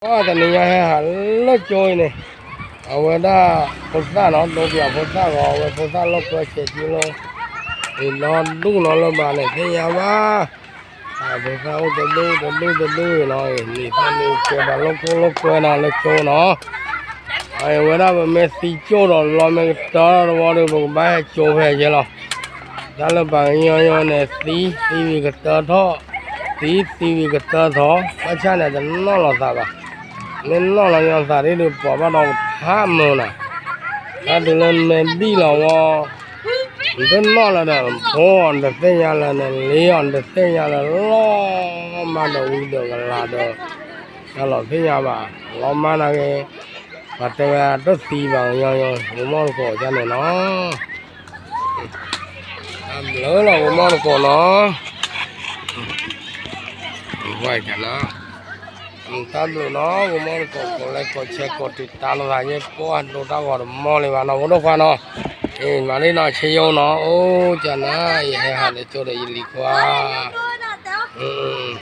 တနံၤညါဟဲဟးလၢကၠိအံၤန့ၣ်, အဝဲဒၣ်ဖိသၣ်နီၤ ဒိပၠးဖိသၣ်ဂီၤ အဝဲဖိသၣ်လီၢ်ကွဲဆဲးကၠူလီၤ, အံၤဒီဒူၣ်နီၤလၢၤဘၣ်န့ၣ် သ့ၣ်ညါဘၣ်, ဖိသၣ်အိၣ်တဒူၣ်တဒူၣ်တဒူၣ်အံၤနီၤ နံၤသၣ်န့ၣ်ကဲဘၣ်လီၢ်ခိၣ်လီၢ်ကွဲနီၤလၢကၠိနီၤ, အဝဲဒၣ်ပမ့ၢ်သံကၠိဒီးလီမ့ၢ်ကတၢၢ်တဝီဒီး ပကဘၣ်ဟဲကၠိဖဲယဲလီၤ. တၢ်လၢပှၤကညီညီန့ၣ် သံ သံဝံၤကတၢၢ်ထီၣ်, သံ သံဝံၤကတၢၢ်ထီၣ်, ဘၣ်ဆၣ်န့ၣ်တနီၣ်လီၤသးဘၣ်, မ့ၢ်နီၣ်လီၤညီသးဒ်ဒီး ပှၤဘၣ်ဒီးဖးမုာ်နၤ, တၢ်တုၤလၢမဲာ်ဘံၣ်လီၤဝီ နတနီၣ်လၢၤဒီး ဖိအီၤနတသ့ၣ်ညါလၢၤ နလ့အီၤနတသ့ၣ်ညါလၢၤ လီၤမၢ်ဒီးဝံၤဒီးကလၤဒီး တၢ်လီၤသ့ၣ်ညါဘၣ်, လီၤမၢ်နာ်က့ၤ, ပှၤတဲဝဲတသံဘၣ်ကညီညီ ဝံၤမီၢ်တကိးကန့ၣ်နီၤ, တၢ်ဘျုးလီၤ ဝံၤမီၢ်တကိးနီၤ, ဝဲကနီၤ တၢ်ဘျုးနီၤ ဝံၤမီၢ်တကိး ကိးလဲကိးဆဲးကိးတုၤတၢ်လိာ်သးယဲ ကိးဟးဒိတၢ်ဂီၤတမီၢ်လံဘၣ်နီၤ ဖိဒိၣ်ခွါနီၤ, အ့ မၤလံနီၤ ဆ့ယိနီၤ အိၣ်ကနၤ ယဟဲဟးလၢကၠိဒီးယလံၤခွါ